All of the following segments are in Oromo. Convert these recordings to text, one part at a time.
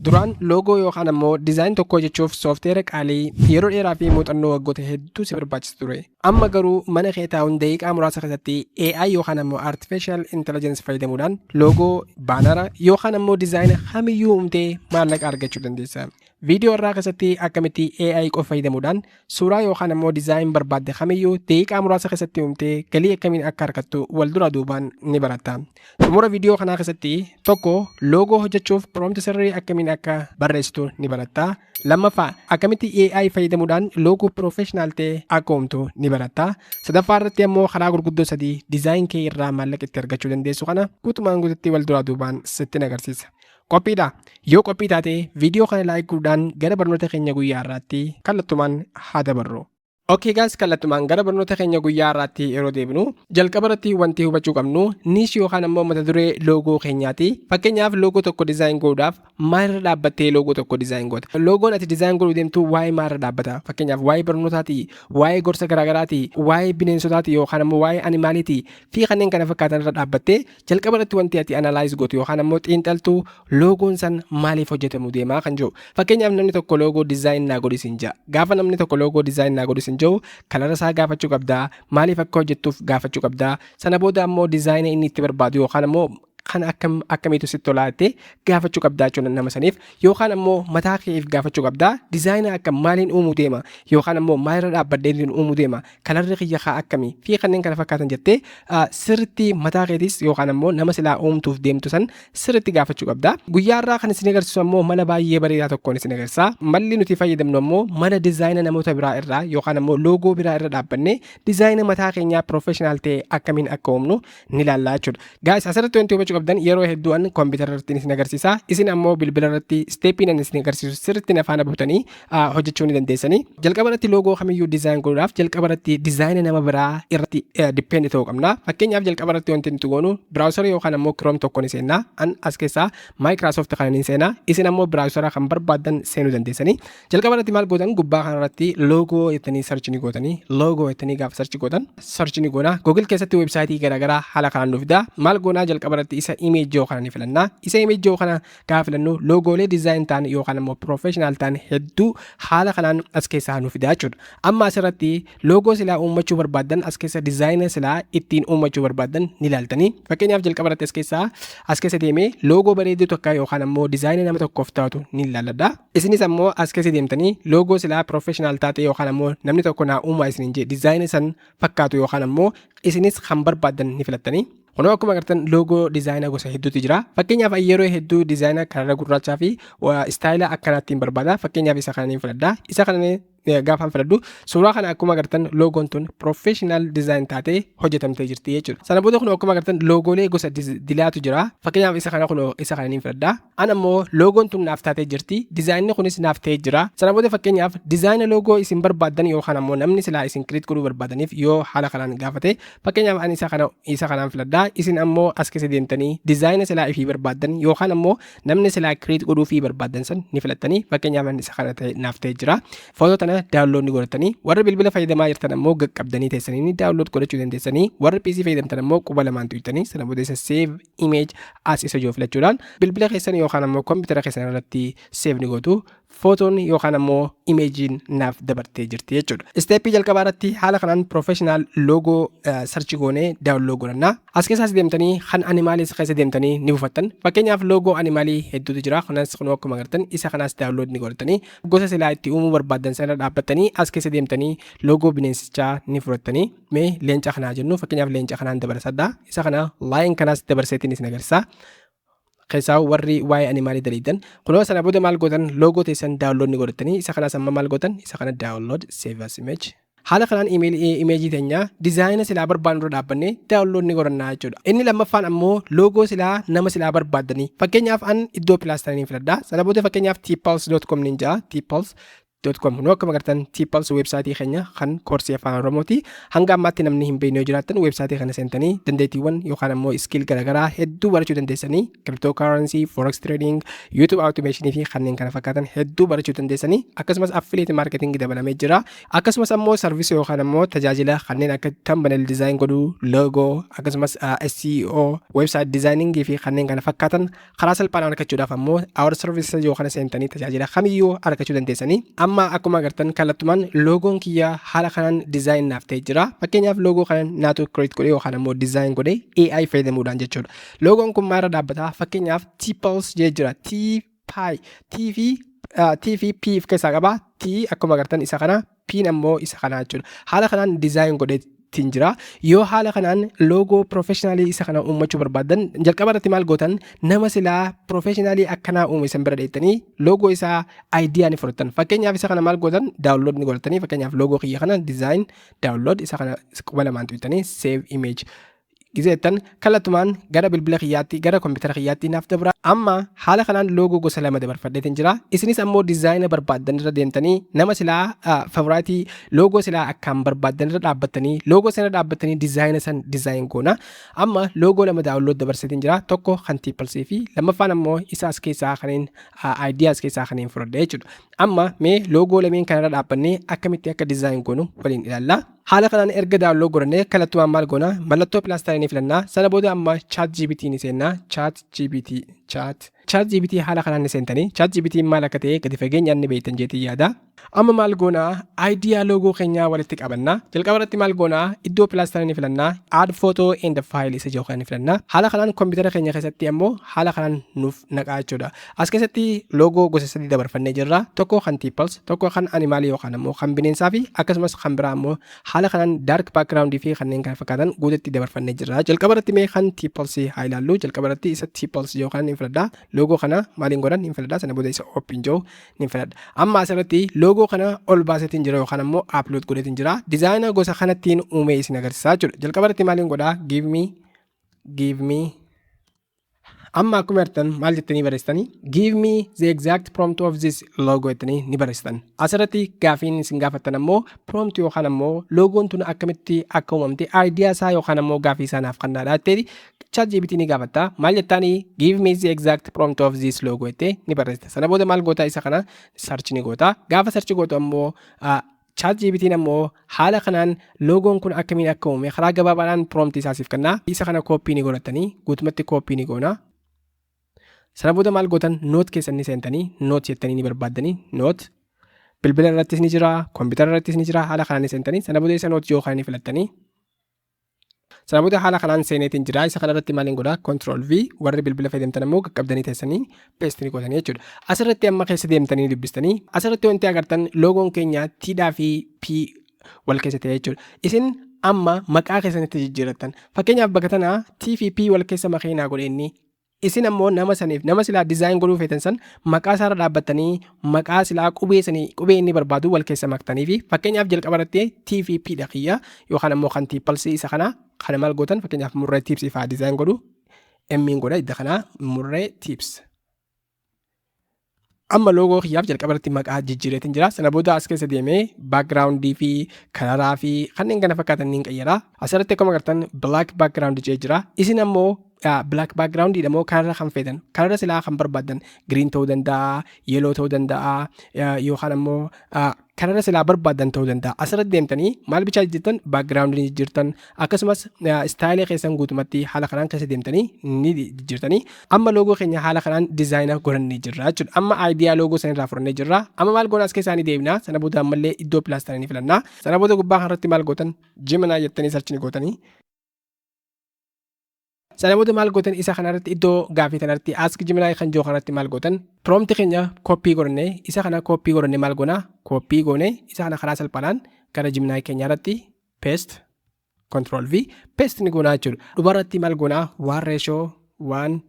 Duraan loogoo yookaan ammoo design tokko hojjechuuf software qaalii yeroo dheeraa fi muuxannoo waggoota hedduu si barbaachisu ture. Amma garuu mana kee taa'uun daqiiqaa muraasa keessatti AI yookaan ammoo Artificial Intelligence fayyadamuudhaan loogoo, bannera yookaan ammoo designa kamiyyuu uumtee maallaqa argachuu dandeessa. Viidiyoo irraa keessatti akkamitti AI qofa fayyadamuudhaan suuraa yookaan ammoo design barbaadde kamiyyuu daqiiqaa muraasa keessatti uumtee galii akkamiin akka argattu wal dura duubaan ni baratta. Xumura viidiyoo kanaa keessatti tokko, loogoo hojjechuuf prompt sirrii akkamiin akka barreessitu ni baratta. Lammaffaa, akkamitti AI fayyadamuudhaan loogoo professional ta'e akka uumtu ni baratta. Sadaffaa irratti ammoo karaa gurguddoo sadii design kee irraa maallaqa itti argachuu dandeessu kana guutumaan guututti wal duraa duubaan sitti agarsiisa. Qophiidha. Yoo qophii taate, viidiyoo kana like godhuudhaan gara barnoota keenya guyyaa har'aatti kallattumaan haa dabarru. Okay guys, kallattumaan gara barnoota keenya guyyaa har'aatti yeroo deebinu, jalqaba irratti wanti hubachuu qabnu niche yookaan ammoo mata duree loogoo keenyaati. Fakkeenyaaf, loogoo tokko design godhuudhaaf maalirra dhaabbattee loogoo tokko design goota? Loogoon ati design godhuu deemtu waa'ee maalirra dhaabbata? Fakkeenyaaf, waa'ee barnootaati, waa'ee gorsa garaagaraati, waa'ee bineensotaati yookaan ammoo waa'ee animaliiti fi kanneen kana fakkaatan irra dhaabbattee jalqaba irratti wanti ati analyze gootu yookaan ammoo xiinxaltuu loogoon san maaliif hojjetamuu deemaa kan jiru. Fakkeenyaaf, namni tokko loogoo design naa godhi siin jedha. Gaafa namni tokko loogoo design naa godhi siin jedhu, colora isaa gaafachuu qabdaa, maaliif akka hojjettuuf gaafachuu qabdaa, sana booda ammoo designa inni itti barbaadu yookaan ammoo kan akkam akkamiitu sitti tolaa jettee gaafachuu qabdaa jechuudha nama saniif, yookaan ammoo mataa keef gaafachuu qabdaa: designa akkam maaliin uumuu deema yookaan ammoo maalirra dhaabbadhee uumuu deema, colorri kiyya haa akkamii fi kanneen kana fakkaatan jettee sirriitti mataa keetis yookaan ammoo nama silaa uumtuuf deemtu san sirriitti gaafachuu qabdaa. Guyyaa irraa kan isin agarsiisu ammoo mala baay'ee bareedaa tokkoon isin agarsiisa. Malli nuti fayyadamnu ammoo mala designa namoota biraa irraa yookaan ammoo loogoo biraa irra dhaabbannee designa mataa keenyaa professional ta'e akkamiin akka uumnu ni ilaalla jechuudha. Guys, asirratti wanti hubachuu qabdan, yeroo hedduu an koompitara irratti isin agarsiisa. Isin ammoo bilbila irratti stepiin ani isin agarsiisu sirriitti afaan buutanii hojjechuu ni dandeessanii. Jalqaba irratti loogoo kamiyyuu design godhuudhaaf jalqaba irratti designa nama biraa irratti depend ta'uu qabna. Fakkeenyaaf, jalqaba irratti wanti nuti goonu browsera yookaan ammoo Chrome tokko ni seenna. An as keessaa Microsoft kana ni seena. Isin ammoo browsera kan barbaaddan seenuu dandeessanii. Jalqaba irratti maal gootan? Gubbaa kanarratti loogoo jettanii search ni gootanii. Loogoo jettanii gaafa search gootan, search ni goona. Google keessatti websiteii garaagaraa haala kanaan nu fida. Maal goonaa? Jalqaba irratti isa image kana ni filanna. Isa image kana gaafa filannu, loogoolee design ta'an yookaan ammoo professional ta'an hedduu haala kanaan as keessaa nu fida jechuudha. Amma asirratti loogoo silaa uummachuu barbaaddan, as keessa designa silaa ittiin uummachuu barbaaddan ni ilaaltanii. Fakkeenyaaf, jalqaba irratti as keessa deemee loogoo bareedduu tokko yookaan ammoo designa nama tokkoof taatu ni ilaalladha. Isinis ammoo as keessa deemtanii loogoo silaa professional taate yookaan ammoo namni tokko naa uumaa isiniin jee designa san fakkaatu yookaan ammoo isinis kan barbaaddan ni filattanii. Kunoo akkuma agartan loogoo designa gosa hedduutu jira. Fakkeenyaaf, yeroo hedduu designa colora gurraachaa fi stylea akkanaattiin barbaada. Fakkeenyaaf, isa kana ni filadha. Isa kana gaafaan filadhu, suuraa kana akkuma agartan loogoon tun professional design taatee hojjetamtee jirti jechuudha. Sana booda kun akkuma agartan loogoolee gosa dilaatu jira. Fakkeenyaaf, isa kana, kun isa kana ni filadha. An ammoo loogoon tun naaf taatee jirti. Designni kunis naaf ta'ee jira. Sana booda, fakkeenyaaf, designa loogoo isin barbaaddan yookaan ammoo namni silaa isin create godhuu barbaadaniif yoo haala kanaan gaafate, fakkeenyaaf ani isa kana, isa kanaan filadha. Isin ammoo as keessa deemtanii designa silaa ifii barbaaddan yookaan ammoo namni silaa create godhuu fi barbaaddan san ni filattanii. Fakkeenyaaf, ani isa kana ta'e naaf ta'ee jira. Footoo tana download ni godhatanii. Warri bilbila fayyadamaa jirtan ammoo qaqqabdanii teessanii ni download godhachuu dandeessanii. Warri PC fayyadamtan ammoo quba lamaan tuqxanii, sana booda isa save image as isa jiru filachuudhaan bilbila keessan yookaan ammoo koompitara keessan irratti save ni gootu. Footoon yookaan ammoo imageiin naaf dabartee jirti jechuudha. Stepii jalqabaa irratti haala kanaan professional loogoo search goonee download godhanna. As keessaas deemtanii kan animaliis keessa deemtanii ni buufattan. Fakkeenyaaf, loogoo animalii hedduutu jira. Kanas kun akkuma agartan isa kanaas download ni godhatanii, gosa silaa itti uumuu barbaaddan sana dhaabbattanii as keessa deemtanii loogoo bineensichaa ni fudhattanii. Mee leenca kanaa jennu, fakkeenyaaf leenca kanaan dabarsadha. Isa kana lion kanaas dabarseetiin isin agarsiisa. Keessaa warri waa'ee animalii daliidan kunoo. Sana booda maal gootan? Loogoo teessan download ni godhatanii. Isa kanaas amma maal gootan? Isa kana download, save as image. Haala kanaan imageii teenya designa silaa barbaannu irra dhaabbannee download ni godhannaa jechuudha. Inni lammaffaan ammoo loogoo silaa nama silaa barbaaddanii. Fakkeenyaaf, an iddoo plus tanii filadha. Sana booda fakkeenyaaf tpulse.com nin jaa, tpulse Com. Nu akkuma agartan T-Pulse website keenya kan koorsii Afaan Oromooti. Hanga ammaatti namni hin beekne yoo jiraattan, website kana seentanii dandeettiiwwan yookaan ammoo skill garaagaraa hedduu barachuu dandeessanii, cryptocurrency, forex trading, YouTube automation fi kanneen kana fakkaatan hedduu barachuu dandeessanii. Akkasumas affiliate marketing dabalamee jira. Akkasumas ammoo service yookaan ammoo tajaajila kanneen akka thumbnail design godhuu, logo, akkasumas SEO, website designing fi kanneen kana fakkaatan karaa salphaadhaan argachuudhaaf ammoo our services yookaan seentanii tajaajila kamiyyuu argachuu dandeessanii. Amma akkuma agartan kallattumaan loogoon kiyya haala kanaan design naaf ta'ee jira. Fakkeenyaaf, loogoo kana naatu create godhee yookaan ammoo design godhee AI fayyadamuudhaan jechuudha. Loogoon kun maalirra dhaabbata? Fakkeenyaaf, T-Pulse jee jira. T Pi T fi T fi P of keessaa qaba. T akkuma agartan isa kana, P ammoo isa kana jechuudha. Haala kanaan design godhee ittiin jira. Yoo haala kanaan loogoo professional isa kana uummachuu barbaaddan, jalqaba irratti maal gootan? Nama silaa professional akkanaa uume isan bira dheettanii loogoo isaa idea ni fudhattan. Fakkeenyaaf, isa kana maal gootan? Download ni godhatanii. Fakkeenyaaf, loogoo kiyya kana design, download, isa kana quba lamaan tuqxanii save image gizeettan, kallattumaan gara bilbila kiyyaatti, gara kompiitara kiyyaatti naaf dabra. Amma haala kanaan loogoo gosa lama dabarfadheetin jira. Isinis ammoo design barbaaddan irra deemtanii, nama silaa favorite loogoo silaa akkaan barbaaddan irra dhaabbattanii, loogoo sana dhaabbattanii design san design goona. Amma loogoo lama download dabarseetin jira. Tokko kan T-Pulse fi lammaffaan ammoo isa as keessaa kanneen idea as keessaa kanneen fudhadhe jechuudha. Amma mee loogoo lameen kanarra dhaabbannee akkamitti akka design goonu waliin ilaalla. Haala kanaan erga download godhannee, kallattumaan maal goona? Mallattoo plus ni filannaa. Sana booda amma Chat GPT ni seennaa. Chat GPT, Chat GPT haala kanaan ni seentanii, Chat GPT maal akka ta'e gadi fageenyaan ni beektan jeetii yaada. Amma maal goonaa? Idea loogoo keenyaa walitti qabannaa. Jalqaba irratti maal goonaa? Iddoo plus ni filannaa. Add photo and file isa jedhu kan ni filannaa. Haala kanaan kompiitara keenya keessatti ammoo haala kanaan nuuf naqaa jechuudha. As keessatti loogoo gosa sadii dabarfannee jirra. Tokko kan T-Pulse, tokko kan animal yookaan ammoo kan bineensaa fi akkasumas kan biraa ammoo haala kanaan dark background fi kanneen kana fakkaatan guututti dabarfannee jirra. Jalqaba irratti mee kan T-Pulse haa ilaallu. Jalqaba irratti isa T-Pulse yookaan ni filadha. Loogoo kana maaliin godhan? Ni filadha. Sana booda isa open jiru ni filadha. Amma asirratti loogoo kana ol baaseetiin jira yookaan ammoo upload godheetiin jira. Design gosa kanattiin uumee isin agarsiisaa jechuudha. Jalqaba irratti maaliin godhaa? Give me. Amma akkuma argitan maal jettanii barreessitanii? "Give me the exact prompt of this logo" jettanii ni barreessitan. Asirratti gaafiin isin gaafattan ammoo prompt yookaan ammoo loogoon tun akkamitti akka uumamte idea isaa yookaan ammoo gaafii isaa naaf kennaadha jettee Chat GPT ni gaafatta. Maal jettaanii? "Give me the exact prompt of this logo" jettee ni barreessita. Sana booda maal goota? Isa kana search ni goota. Gaafa search gootu ammoo Chat GPT'n ammoo haala kanaan loogoon kun akkamiin akka uume karaa gabaabaadhaan prompt isaa siif kenna. Isa kana copy ni godhatanii, guutumatti copy ni goona. Sana booda maal gootan? Note keessan ni seentanii, note jettanii ni barbaaddanii. Note bilbila irrattis ni jira, kompiitara irrattis ni jira. Haala kanaan ni seentanii, sana booda isa note yookaan ni filattanii. Sana booda haala kanaan seeneetiin jira. Isa kanarratti maaliin godhaa? Control V. Warri bilbila fayyadamtan ammoo qaqqabdanii teessanii paste ni gootanii jechuudha. Asirratti amma keessa deemtanii dubbistanii, asirratti wanti agartan loogoon keenya T'dhaa fi P wal keessa ta'e jechuudha. Isin amma maqaa keessanitti jijjiirrattan. Fakkeenyaaf, bakka tanaa T fi P wal keessa makee naa godhe inni. Isin ammoo nama saniif, nama silaa design godhuu feetan san, maqaa isaarra dhaabbattanii maqaa silaa qubee sanii, qubee inni barbaadu wal keessa maktanii fi fakkeenyaaf jalqaba irratti T fi P dha kiyya yookaan ammoo kan T-Pulse isa kana. Kana maal gootan? Fakkeenyaaf, Murree Tips ifaa design godhu M'n godha idda kanaa Murree Tips. Amma loogoo kiyyaaf jalqaba irratti maqaa jijjiireetiin jira. Sana booda as keessa deemee background fi color fi kanneen kana fakkaatan ni qayyara. Asirratti akkuma agartan black background jee jira. Isin ammoo black background moo color kan feetan, color silaa kan barbaaddan green ta'uu danda'a, yellow ta'uu danda'a, yookaan ammoo color silaa barbaaddan ta'uu danda'a. Asirratti deemtanii maal bichaa jijjiirtan? Background ni jijjiirtan, akkasumas style keessan guutumatti haala kanaan keessa deemtanii ni jijjiirtanii. Amma loogoo keenya haala kanaan design godhannee jirra jechuudha. Amma idea loogoo sanirraa fudhannee jirra. Amma maal goona? As keessaa ni deemna. Sana booda ammallee iddoo plus ni filanna. Sana booda gubbaa kanarratti maal gootan? Gemini jettanii search ni gootanii. Sana booda maal gootan? Isa kanarratti, iddoo gaafii kanarratti, Ask Gemini kan jiru kanarratti maal gootan? Prompt keenya copy godhannee, isa kana copy godhannee maal goona? Copy goonee isa kana karaa salphaadhaan gara Gemini keenya irratti paste, control V, paste ni goonaa jechuudha. Dhumarratti maal goonaa? 1 ratio 1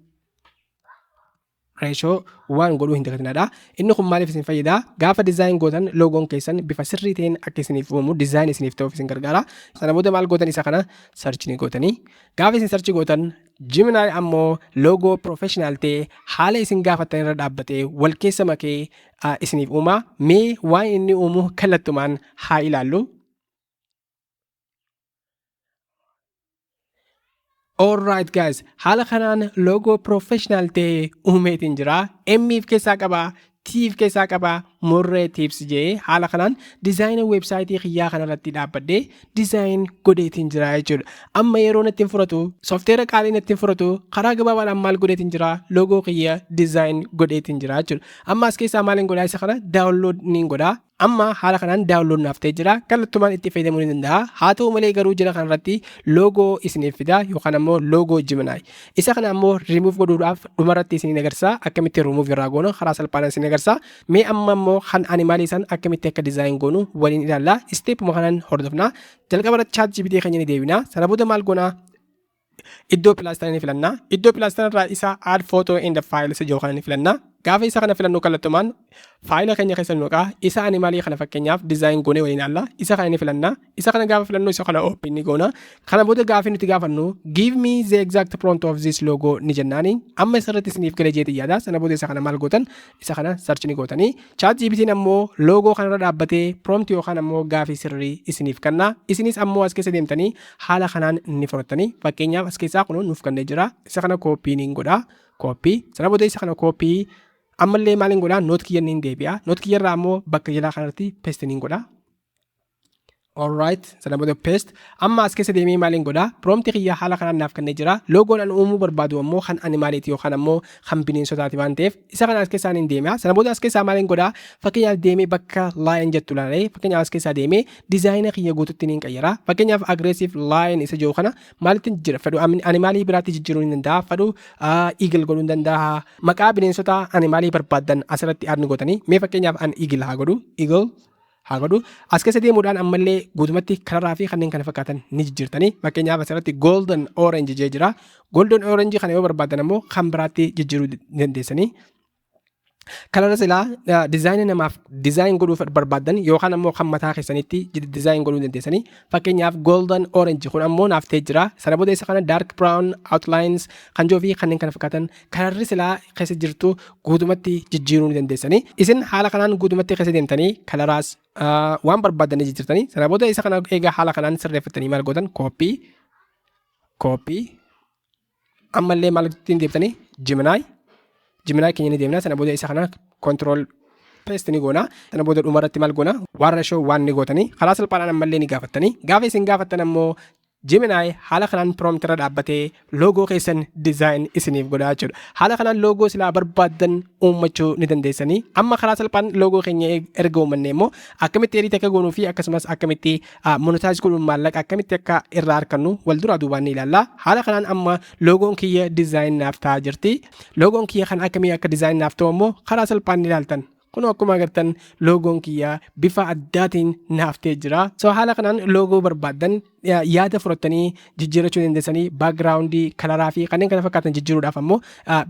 ratio 1 godhuu hin dagatinadha. Inni kun maaliif isin fayyada? Gaafa design gootan loogoon keessan bifa sirrii ta'een akka isiniif uumamu, design isiniif ta'uuf isin gargaara. Sana booda maal gootan? Isa kana search ni gootanii. Gaafa isin search gootan, Gemini ammoo loogoo professional ta'e haala isin gaafattan irra dhaabbatee wal keessa makee isiniif uuma. Mee waan inni uumu kallattumaan haa ilaallu. Alright guys, haala kanaan loogoo professional ta'e uumeetiin jira. M of keessaa qaba, T of keessaa qaba, Murree Tips jee haala kanaan design weebsaayitii kiyyaa kanarratti dhaabbadhee design godheetiin jira jechuudha. Amma yeroo natti hin fudhatu, software qaalii natti hin fudhatu, karaa gabaabaadhaan maal godheetiin jira? Loogoo kiyya design godheetiin jira jechuudha. Amma as keessaa maaliin godhaa? Isa kana download niin godhaa. Amma haala kanaan download naaf ta'ee jira. Kallattumaan itti fayyadamuu ni danda'a. Haa ta'u malee garuu jira kanarratti loogoo isiniif fida yookaan ammoo loogoo Gemini. Isa kana ammoo remove godhuudhaaf dhumarratti isiniin agarsiisa. Akkamitti remove irraa goonu karaa salphaadhaan isin agarsiisa. Mee amma ammoo kan animaalii san akkamitti akka design goonu waliin ilaalla. Stepuma kanaan hordofna. Jalqaba irratti ChatGPT keenya ni deebina. Sana booda maal goonaa? Iddoo plus ni filanna. Iddoo plus irraa isa "add photo in the file" isa jiru kana ni filanna. Gaafa isa kana filannu, kallattumaan faayila keenya keessa nu naqaa. Isa animaalii kana fakkeenyaaf design goonee waliin ilaalla. Isa kana ni filanna. Isa kana gaafa filannu, isa kana open ni goona. Kana booda gaafi nuti gaafannu "Give me the exact prompt of this logo" ni jennaani. Amma isarratti isiniif galee jeetii yaada. Sana booda isa kana maal gootan? Isa kana search ni gootanii. ChatGPT'n ammoo loogoo kanarra dhaabbatee prompt yookaan ammoo gaafii sirrii isiniif kenna. Isinis ammoo as keessa deemtanii haala kanaan ni fudhattanii. Fakkeenyaaf, as keessaa kun nuuf kennee jira. Isa kana copy ni godha. Copy. Sana booda isa kana copy, ammallee maaliin godhaa? Note kiyya niin deebi'a. Note kiyya irraa ammoo bakka jalaa kanarratti paste niin godha. Alright, sana booda paste. Amma as keessa deemee maaliin godhaa? Prompt kiyya haala kanaan naaf kennee jira. Loogoon an uumuu barbaadu ammoo kan animaaliiti yookaan ammoo kan bineensotaati waan ta'eef, isa kana as keessaa niin deema. Sana booda as keessaa maaliin godhaa? Fakkeenyaaf, deemee bakka lion jettu ilaalee, fakkeenyaaf as keessaa deemee design kiyya guututti niin qayyara. Fakkeenyaaf, aggressive lion isa jiru kana maalitti jira? Fedhu animaalii biraatti jijjiiruu ni danda'a. Fedhu eagle godhuu ni danda'a. Maqaa bineensota animaalii barbaaddan asirratti add ni gootanii. Mee fakkeenyaaf an eagle haa godhu. Eagle haa godhu. As keessa deemuudhaan ammallee guutumatti kalaraa fi kanneen kana fakkaatan ni jijjiirtanii. Fakkeenyaaf, asirratti golden orange jee jira. Golden orange kana yoo barbaadan ammoo kan biraatti jijjiiruu dandeessanii. Kalara silaa design namaaf design godhuu barbaadan yookaan ammoo kan mataa keessanitti design godhuu dandeessanii. Fakkeenyaaf, golden orange kun ammoo naaf ta'ee jira. Sana booda isa kana dark brown outlines kan jiru fi kanneen kana fakkaatan kalarri silaa keessa jirtu guutumatti jijjiiruu ni dandeessanii. Isin haala kanaan guutumatti keessa deemtanii kalaraas waan barbaadanii jijjiirtanii. Sana booda isa kana egaa haala kanaan sirreeffatanii maal gootan? Copy, copy, ammallee maal ittiin deebitanii Gemini keenya ni deemna. Sana booda isa kana control paste ni goona. Sana booda dhumarratti maal goona? One ratio one ni gootanii karaa salphaadhaan ammallee ni gaafattanii. Gaafa isin gaafattan ammoo Gemini haala kanaan prompt irra dhaabbatee loogoo keessan design isiniif godhaa jechuudha. Haala kanaan loogoo silaa barbaaddan uummachuu ni dandeessanii. Amma karaa salphaan loogoo keenya erga uummanne immoo akkamitti edit akka goonuu fi akkasumas akkamitti monetize godhuun maallaqa akkamitti akka irraa argannu wal duraa duubaan ni ilaalla. Haala kanaan amma loogoon kiyya design naaf ta'aa jirti. Loogoon kiyya kan akkamii akka design naaf ta'u immoo karaa salphaan ni ilaaltan. Kun akkuma agartan loogoon kiyya bifa addaatiin naaf ta'ee jira. So haala kanaan loogoo barbaaddan yaada fudhattanii jijjiirachuu dandeessanii. Background, kalaraa fi kanneen kana fakkaatan jijjiiruudhaaf ammoo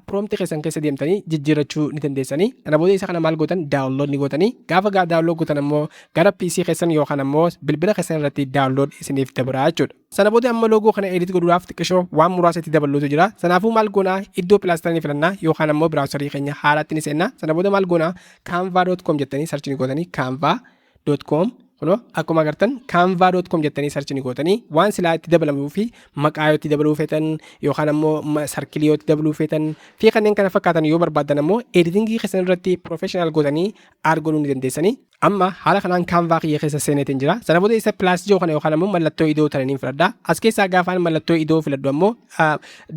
prompt keessan keessa deemtanii jijjiirachuu ni dandeessanii. Kana booda isa kana maal gootan? Download ni gootanii. Gaafa download gootan ammoo gara PC keessan yookaan ammoo bilbila keessan irratti download isiniif dabra jechuudha. Sana booda amma loogoo kana edit godhuudhaaf xiqqishoo waan muraasa itti dabaluutu jira. Sanaafuu maal goonaa? Iddoo plus ni filannaa yookaan ammoo browser keenya haalaatti ni seenna. Sana booda maal goonaa? canva.com jettanii search ni gootanii. canva.com, kunoo akkuma agartan canva.com jettanii search ni gootanii. Waan silaa itti dabalamuu fi maqaa yoo itti dabaluu feetan yookaan ammoo circle yoo itti dabaluu feetan fi kanneen kana fakkaatan yoo barbaaddan ammoo editing keessan irratti professional gootanii add godhuu ni dandeessanii. Amma haala kanaan Canva kiyya keessa seeneetiin jira. Sana booda isa plus jiru kana yookaan ammoo mallattoo idoo tananiin filadha. As keessaa gaafaan mallattoo idoo filadhu ammoo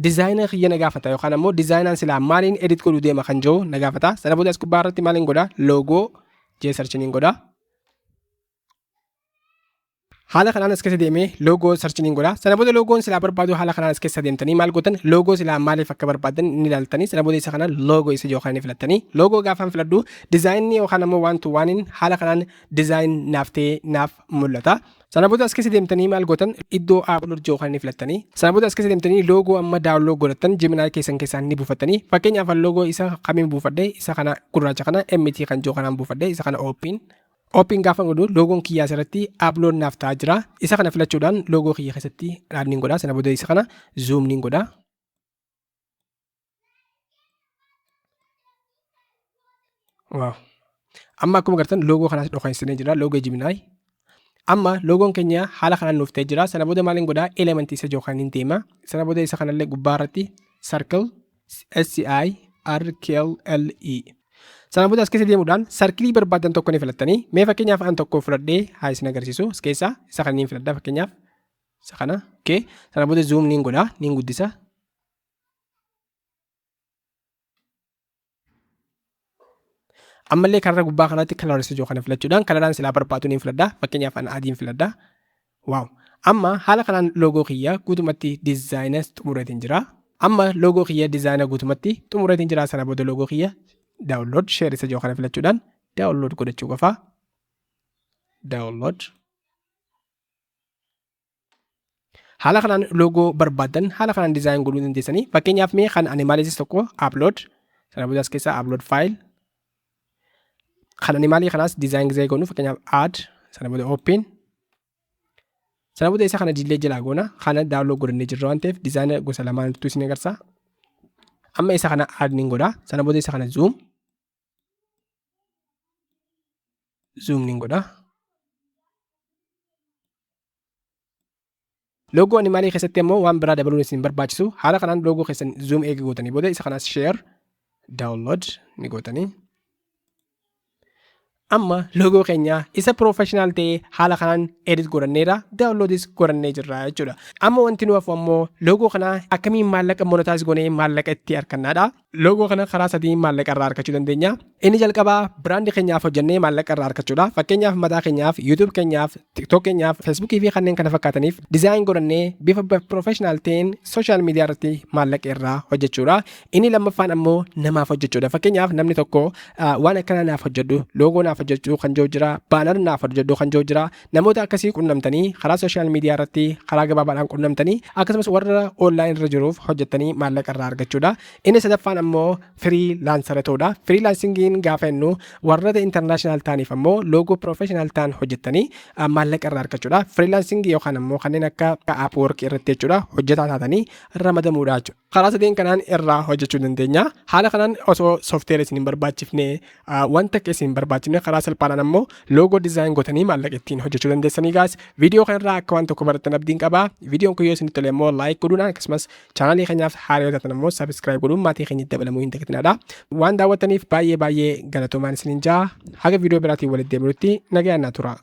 design kiyya na gaafata yookaan ammoo designaan silaa maaliin edit godhuu deema kan jiru na gaafata. Sana booda as gubbaa irratti maaliin godha? Loogoo jee search niin godha. Haala kanaan as keessa deemee loogoo search niin godha. Sana booda loogoon silaa barbaadu haala kanaan as keessa deemtanii maal gootan? Loogoo silaa maaliif akka barbaadan ni ilaaltanii, sana booda isa kana loogoo isa yookaan ni filattanii. Loogoo gaafaan filadhu designni yookaan ammoo one to oneiin haala kanaan design naaf ta'ee naaf mul'ata. Sana booda as keessa deemtanii maal gootan? Iddoo upload yookaan ni filattanii. Sana booda as keessa deemtanii loogoo amma download godhattan Gemini keessan keessaa ni buufattanii. Fakkeenyaaf, loogoo isa kamiin buufadhe? Isa kana gurraacha kana MT kan jiru kanaan buufadhe. Isa kana open. Open gaafa godhu loogoon kiyyaa asirratti upload naaf ta'aa jira. Isa kana filachuudhaan loogoo kiyya keessatti add niin godha. Sana booda isa kana zoom niin godha. Wow. Amma akkuma agartan loogoo kanaas dhokansinee jira, loogoo Gemini. Amma loogoon keenya haala kanaan nuuf ta'ee jira. Sana booda maaliin godhaa? Elementii isa jiru kan hin deema. Sana booda isa kanallee gubbaa irratti circle, S I R K L E. Sana booda as keessa deemuudhaan circleii barbaadan tokko ni filattanii. Mee fakkeenyaaf an tokko filadhee haa isin agarsiisu. As keessaa isa kana niin filadha, fakkeenyaaf. Isa kana. Okay. Sana booda zoom niin godha, niin guddisa. Ammallee karra gubbaa kanatti color isa jiru kana filachuudhaan coloraan silaa barbaadu niin filadha. Fakkeenyaaf an adiin filadha. Wow. Amma haala kanaan loogoo kiyya guutumatti designas xumureetiin jira. Amma loogoo kiyya designa guutumatti xumureetiin jira. Sana booda loogoo kiyya download, share isa jiru kana filachuudhaan download godhachuu qofa. Download. Haala kanaan loogoo barbaadan haala kanaan design godhuu dandeessanii. Fakkeenyaaf mee kan animaliisis tokko upload. Sana booda as keessaa upload file. Kan animalii kanaas design gisee goonu, fakkeenyaaf add, sana booda open. Sana booda isa kana dillee jalaa goona. Kana download godhannee jirra waan ta'eef designa gosa lamaantu isin agarsiisa. Amma isa kana add niin godha. Sana booda isa kana zoom. Zoom niin godha. Loogoo animalii keessatti immoo waan biraa dabaluun isin barbaachisu. Haala kanaan loogoo keessan zoom eega gootanii booda isa kanas share, download ni gootanii. Amma loogoo keenya isa professional ta'e haala kanaan edit godhanneera, downloadis godhannee jirra jechuudha. Amma wanti nu hafu ammoo loogoo kana akkamiin maallaqa monetize goonee maallaqa itti argannaadha. Loogoo kana karaa sadii maallaqa irraa argachuu dandeenya. Inni jalqabaa brandii keenyaaf hojjennee maallaqa irraa argachuudha. Fakkeenyaaf mataa keenyaaf, YouTube keenyaaf, TikTok keenyaaf, Facebookii fi kanneen kana fakkaataniif design godhannee bifa professional ta'een social media irratti maallaqa irraa hojjechuudha. Inni lammaffaan ammoo namaaf hojjechuudha. Fakkeenyaaf namni tokko waan akkana naaf hojjedhu, loogoo naaf hojjechuu kan jiru jira, banner naaf hojjedhu kan jiru jira. Namoota akkasii qunnamtanii karaa social media irratti karaa gabaabaadhaan qunnamtanii, akkasumas warra online irra jiruuf hojjettanii maallaqa irraa argachuudha. Inni sadaffaan ammoo freelancera ta'uudha. Freelancingiin gaafa jennu warroota international ta'aniif ammoo loogoo professional ta'an hojjettanii maallaqa irraa argachuudha. Freelancingii yookaan ammoo kanneen akka Upwork irratti jechuudha, hojjetaa taatanii ramadamuudha jechuudha. Karaa sadeen kanaan irraa hojjechuu dandeenya. Haala kanaan osoo software isin hin barbaachifne, wanta akka isin hin barbaachifne, karaa salphaadhaan ammoo loogoo design gootanii maallaqa ittiin hojjechuu dandeessanii. Gaas viidiyoo kanarraa akka waan tokko barattan abdiin qaba. Viidiyoon kun yoo isinitti tole immoo like godhuudhaan, akkasumas channelii keenyaaf haaraa yoo taatan ammoo subscribe godhuun maatii keenyatti dabalamuu hin dagatinadha. Waan daawwattaniif baay'ee baay'ee galatoomaan isiniin jaa. Haga viidiyoo biraatiin walitti deebinutti nagayaan naa tura.